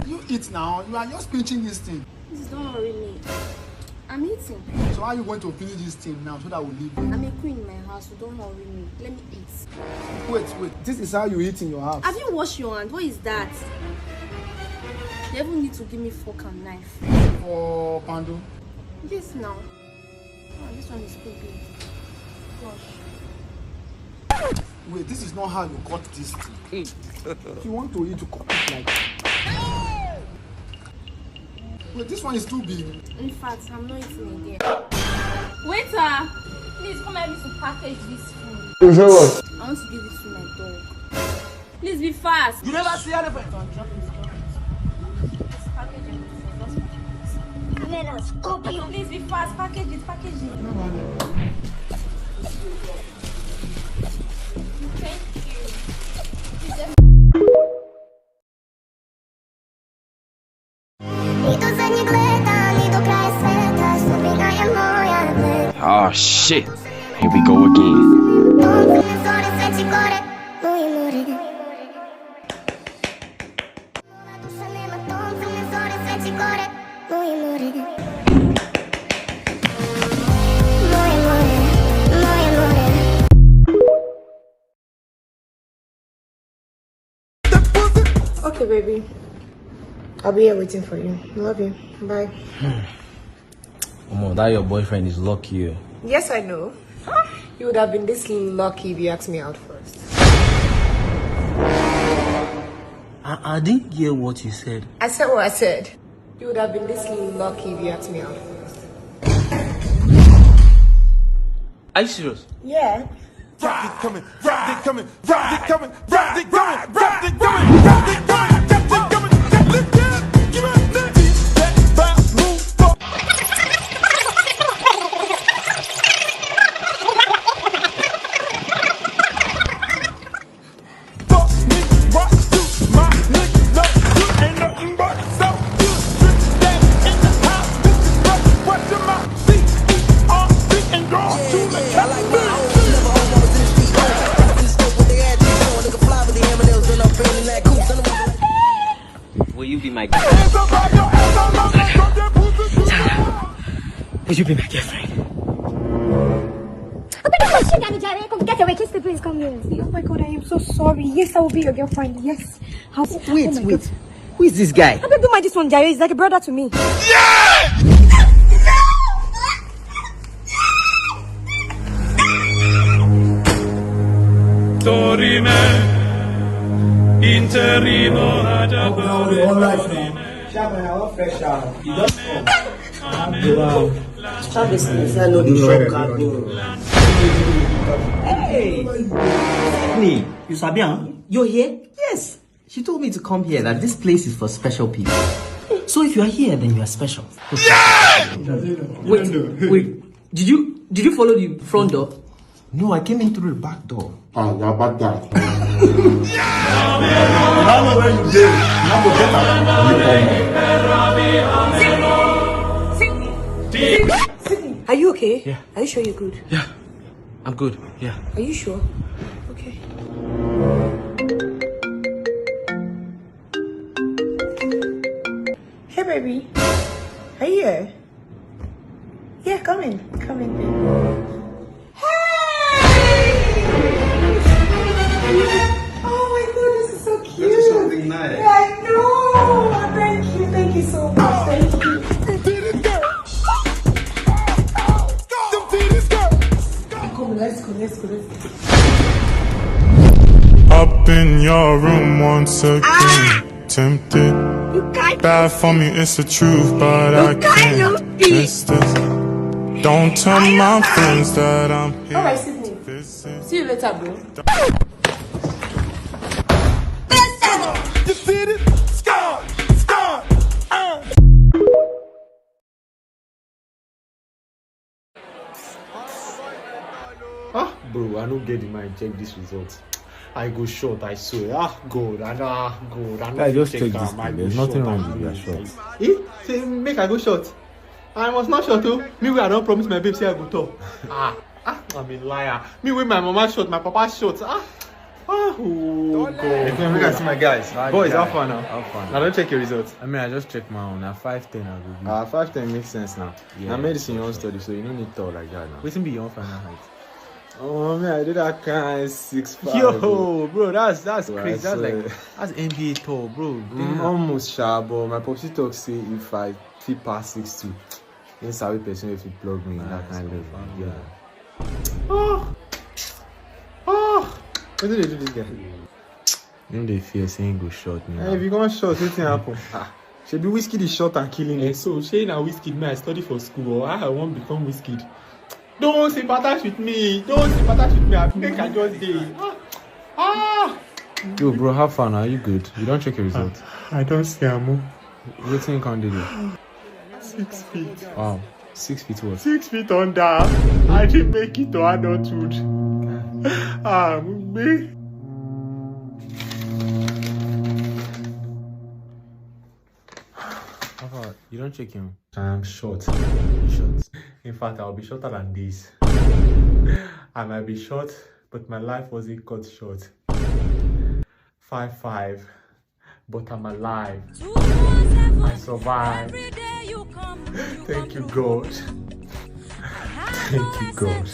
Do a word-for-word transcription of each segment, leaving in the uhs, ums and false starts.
You eat now. You are just pinching this thing. Please don't worry me. I'm eating. So how are you going to finish this thing now so that we leave? I'm a queen in my house, so don't worry me. Let me eat. Wait, wait. This is how you eat in your house. Have you washed your hand? What is that? You even need to give me fork and knife. For pando? Yes, now. Oh, this one is too big. Gosh. Wait, this is not how you cut this thing. If you want to eat, you cut it like Wait, this one is too big. In fact, I'm not eating again. Waiter, please come help me to package this food. You say what? I want to give it to my dog. Please be fast. You never see anything. John, drop it, drop it. Just package everything. Just package it. Please be fast. Package it. Package it. Thank you. Oh shit. Here we go again. Okay, baby. I'll be here waiting for you. Love you. Bye. Omo, that your boyfriend is lucky. Oh. Yes, I know. You would have been this lucky if you asked me out first. I, I didn't hear what you said. I said what I said. You would have been this lucky if you asked me out first. Are you serious? Yeah. Rock it coming, rock it coming, rock it coming, rock it coming, rock it coming, rock it coming, rock it coming, rock it coming, rock it coming. Will you be my girl? Will you be my girlfriend? Open the machine, Danny Jare. Come get away. Kiss the breeze. Come here. Oh my God, I am so sorry. Yes, I will be your girlfriend. Yes. How, wait, oh wait. God. Who is this guy? I don't do my this one, Jare. He's like a brother to me. Torime, interrimo ad All life now. Sharp, I want fresh out. You just come. Stop this thing. I know the shortcut. Hey! Sydney, you sabi am? You're here? Yes. She told me to come here, that this place is for special people. So if you are here, then you are special. Yeah! Wait, wait. Did you did you follow the front door? No, I came in through the back door. Ah, you're a bad guy. You don't know where you did. You have to get out. Are you okay? Yeah. Are you sure you're good? Yeah. I'm good. Yeah. Are you sure? Okay. Hey, baby. Are you here? Yeah, come in. Come in, baby. Hey! Oh my God, this is so cute. This is something nice. Yeah, I know. Thank you. Thank you so much. Thank you. Come, let's go, let's go, let's go. Up in your room once again. Tempted. Bad for me, it's the truth, but I can't resist this. Don't tell my friends that I'm here. Alright, Sydney. See you later, bro. You did it. Scar! Scar! Uh. Ah, bro, I don't get the mind. Check this result. I go short, I swear. Ah, God, I know, ah, God, I know. I just check this thing. There's nothing wrong with that short. Eh? Say, make I go short. I must not short, too. Me, where I don't promise my babe, say I go tall. Ah, ah, I'm a liar. Me, with my mama short, my papa short. Ah. Oh, God. Make I see my guys. Boys, how far now? How far now? I don't check your results. I mean, I just checked my own. At five ten, I go be. Ah, five ten makes sense now. Yeah, now medicine you wan study, so you no need tall like that now. Wetin be your own final height? Oh, man, I did that kind six five. Yo, bro, that's that's crazy. That's like that's N B A tall, bro. Mm, almost sharp, but my popsy talk say if I fit pass six two, then sabi person wey fit plug me in that kind level. Yeah. Oh, oh. Wetin dey do this guy? Him dey fear say him go short me. Eh, if you come short, wetin happen? Ah, shebi Wizkid is short and killing it. Eh, so shey na Wizkid me I study for school, or how I wan become Wizkid? Don't sympathize with me. Don't sympathize with me. I make I just dey. Ah, ah. Yo, bro, how far now? Are you good? You don't check your result? Ah, I don't see am. Wetin you can do there? Six feet. Wow. Six feet what? Six feet under. I didn't make it to adulthood. Ah, me. How far? You don't check him. I'm short. You short. In fact, I'll be shorter than this. I might be short, but my life wasn't cut short. Five five, but I'm alive. I survived. Thank you, God. Thank you, God.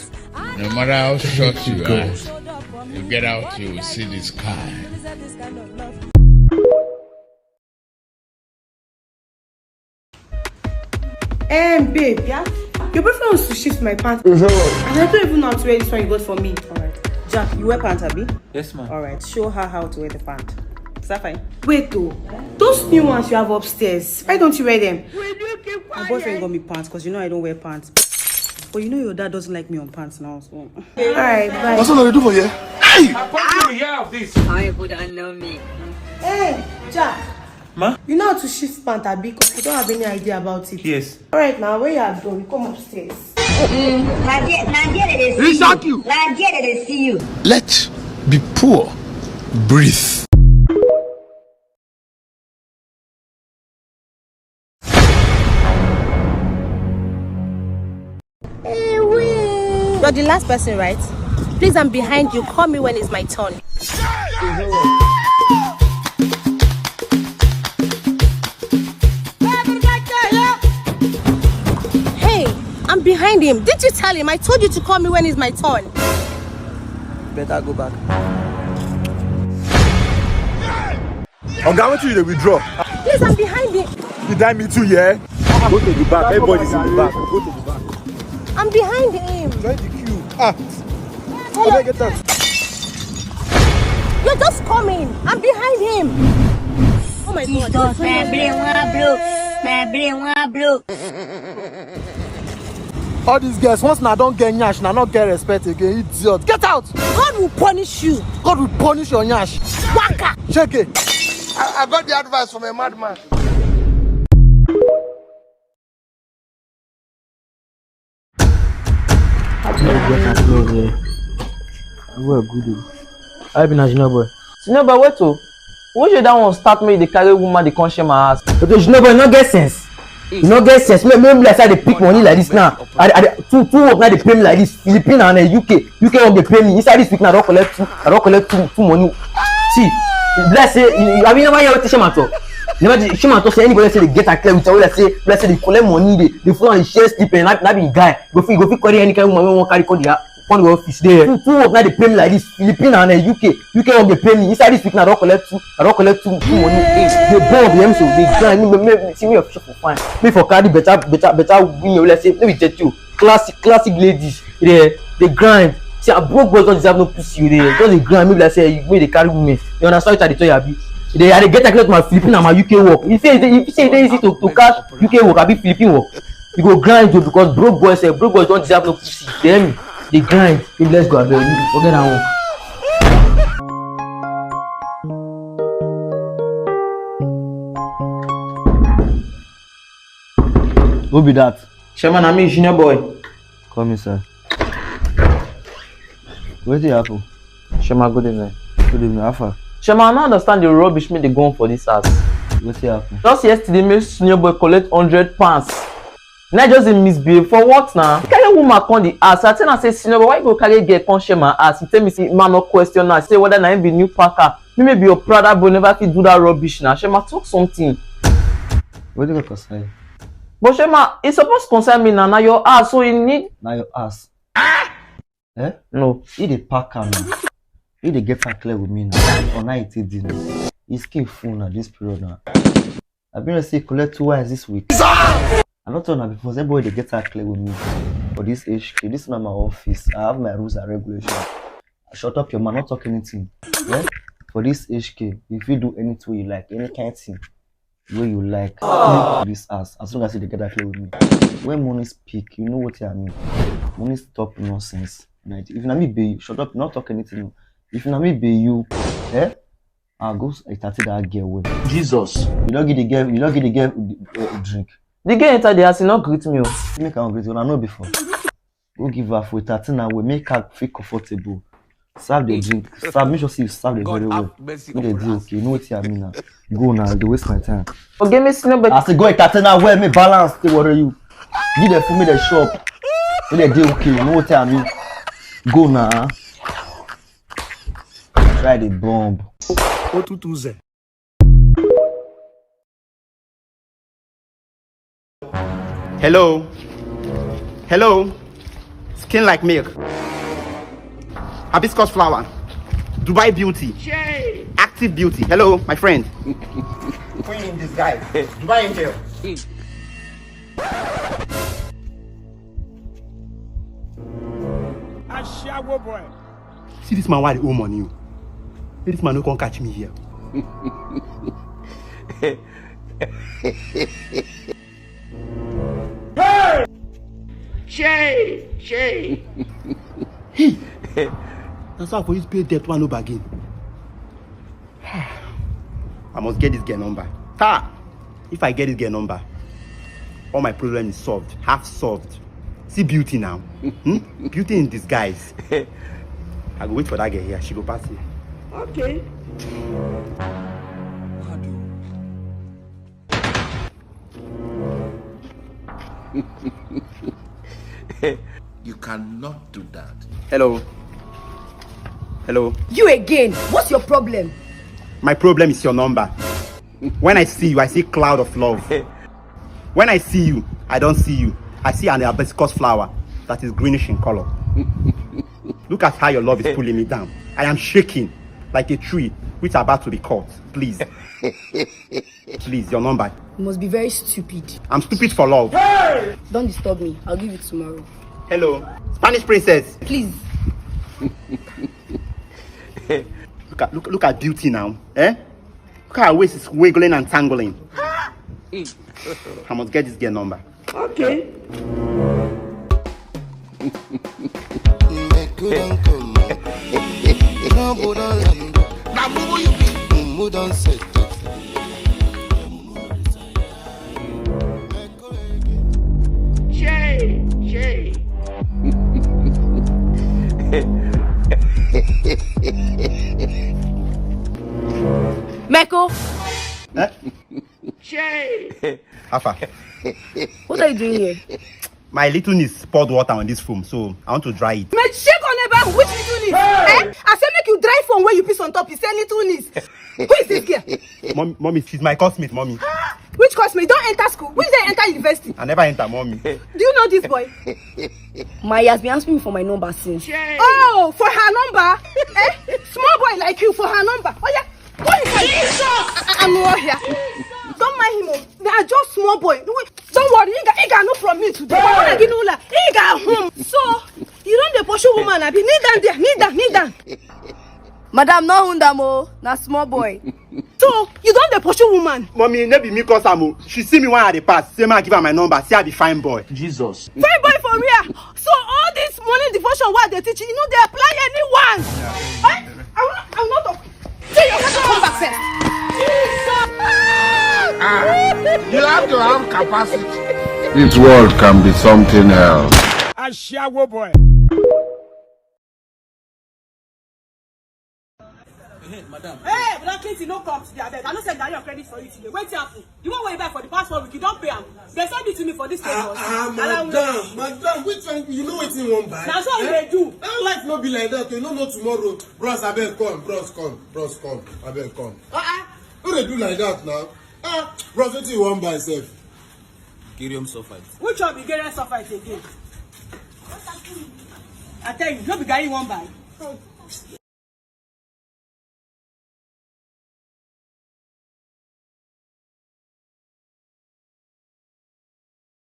No matter how short you are, you get out, you will see the sky. Um, babe, yeah? Your boyfriend wants to shift my pants. And I don't even know how to wear this one you got for me. Alright. Jack, you wear pants, abi? Yes, ma'am. Alright, show her how to wear the pants. Is that fine? Wait, though. Those new ones you have upstairs, why don't you wear them? My boyfriend got me pants because you know I don't wear pants. But you know your dad doesn't like me on pants now, so. Alright, bye. What's all you do for here? Hey! I probably will hear of this. How you would know me? Hey, Jack. Ma? You know how to shift pant, abi? 'Cause I don't have any idea about it. Yes. Alright, now when you are done, you come upstairs. Mm, na there, na there they dey see you. He shock you. Na there they dey see you. Let be poor. Breathe. You're the last person, right? Please, I'm behind you. Call me when it's my turn. Hey, I'm behind him. Did you tell him? I told you to call me when it's my turn. Better go back. Oga, wetin you dey withdraw? Please, I'm behind him. You die me too, yeah? Go to the back. Everybody's in the back. Go to the back. I'm behind him. Join the queue. Ah. Hello. Abeg, get out. You're just coming. I'm behind him. Oh my God. Jesus, my brain wan blow. My brain wan blow. All these girls, once una don get nyash, una no get respect again, idiot. Get out! God will punish you. God will punish your nyash. Waka! Shege. I, I got the advice from a madman. Well, good. How you be na junior boy? Senior boy, wait o. Which way that one start make you dey carry woman dey come share my house? Okay, junior boy, you no get sense. You no get sense. Make, make me like say I dey pick money like this now. I, I dey, two, two work now dey pay me like this. Philippine and uh, U K. U K work dey pay me. Inside this week now, I don collect two. I don collect two, two money. See, bless say, you, you, have you never hear wetin Shema talk? Never did Shema talk say anybody say they get a clear with, like say, bless say they collect money, they, they follow and share sleep and that, that be guy. Go fit, go fit carry any kind of woman wey wan carry come the, come the office there. Two, two work now dey pay me like this. Philippine and uh, U K. U K work dey pay me. Inside this week now, I don collect two. I don collect two, two money. Hey, they bomb the M C O. They grind. Me, me, me, see me official for fine. Me for carry better, better, better women. Let's say, let me jet you. Classic, classic ladies. They, they grind. See, a broke boys don't deserve no pussy. They just dey grind. Maybe like say you may dey carry women. You understand what I dey tell you, abi? They, I dey get a close my Philippine and my U K work. If you say, if you say they easy to, to catch U K work, abi Philippine work. You go grind you because broke boys, eh, broke boys don't deserve no pussy. They hear me? They grind. Baby, let's go, abeg. Forget that one. Who be that? Shema, na me, junior boy. Come inside. Wetin happen? Shema, good evening. Good evening, how far? Shema, I no understand the rubbish me dey go on for this house. Wetin happen? Just yesterday, me senior boy collect hundred pounds. Na just dey misbehave for what na? Carry Woman come dey ask, I tell am say, "Senior, but why you go carry girl come share my ass?" You tell me say man no question am, say whether na him be new packer. Me, maybe your Prada boy never fit do that rubbish now. Shema, talk something. Wetin go concern you? But Shema, e suppose concern me now. Na your ass, so you need. Na your ass. No. He dey pack am now. He dey get am clear with me now. Or now he take this now. His skin full now this period now. I been say collect two wives this week. I not tell una before, say boy dey get am clear with me for this H K. This na my office. I have my rules and regulations. Shut up your mouth, not talk anything. Yeah? For this H K, you fit do anything you like, any kind thing wey you like. Make this ass, as long as you dey get am clear with me. When money speak, you know what I mean. Money stop nonsense. Right? If na me be you, shut up, not talk anything. If na me be you, eh? I go entertain that girl well. Jesus. You don't give the girl, you don't give the girl uh, drink. The girl enter the house, e no greet me o. Make am greet una know before. Go give her food, entertain her well, make her feel comfortable. Serve the drink, serve, make sure say you serve the very well. Make the deal okay, you know what I mean now. Go now, dey waste my time. Okay, me Senior, but I say go entertain her well, make balance, stay worry you. Give the food, make the shop. Make the deal okay, you know what I mean. Go now. Try the bomb. Otutu ze. Hello. Hello. Skin like milk. Hibiscus flower. Dubai beauty. Active beauty. Hello, my friend. Queen in disguise. Dubai angel. Ashawo boy. See this man, why they owe money? Oh. Make this man no come catch me here. Shey, shey. Hey! That's why I for use pay debt one no bargain. I must get this girl number. Ta! If I get this girl number, all my problem is solved. Half solved. See beauty now. Hmm? Beauty in disguise. I go wait for that girl here. She go pass here. Okay. You cannot do that. Hello. Hello. You again? What's your problem? My problem is your number. When I see you, I see cloud of love. When I see you, I don't see you. I see an hibiscus flower that is greenish in color. Look at how your love is pulling me down. I am shaking like a tree which is about to be cut. Please. Please, your number. You must be very stupid. I'm stupid for love. Don't disturb me. I'll give it tomorrow. Hello. Spanish princess. Please. Look at look, look at beauty now. Eh? Look at her waist is wiggling and tangling. I must get this girl number. Okay. Shey, shey. Michael, Shey. Alpha. What are you doing here? My little niece poured water on this foam, so I want to dry it. Me check on about which little niece. Eh? I say make you dry phone where you piss on top. You say little niece. Who is this girl? Mom, mommy, she's my classmate, mommy. Which classmate? You don't enter school. Which they enter university? I never enter, mommy. Do you know this boy? My has been asking me for my number since. Oh, for her number? Eh? Small boy like you for her number. Oh yeah. Go inside. Jesus! I, I, I'm not here. Don't mind him. Oh. They are just small boy. Don't worry. He got, he got no from me today. He got home. So you don't dey pursue woman, abi? Kneel down there. Kneel down. Kneel down. Madam, no wound am o. Na small boy. So you don dey pursue woman? Mommy, no be me cause am o. She see me when I dey pass. Say make I give her my number. Say I be fine boy. Jesus. Fine boy for where? So all this morning devotion wey I dey teach you, you no dey apply anyone. Eh? I will not, I will not talk. See you come back first. You have to have capacity. This world can be something else. Ashawo boy. Hey, Brother Clinton, no come today, abeg. I no send Daniel credit for you today. Wetin happen? The one wey you buy for the past one week, you don pay am. Dem send it to me for this table. Ah, ah, madam, madam, which one? You know wetin you wan buy? Na so you dey do. Life no be like that. You no know tomorrow. Bros, abeg come. Bros, come. Bros, come. Abeg come. Ah, ah. No dey do like that now. Ah, bros, wetin you wan buy sef? Gerium sulfite. Which one be Gerium sulfite again? I tell you, no be garri you wan buy.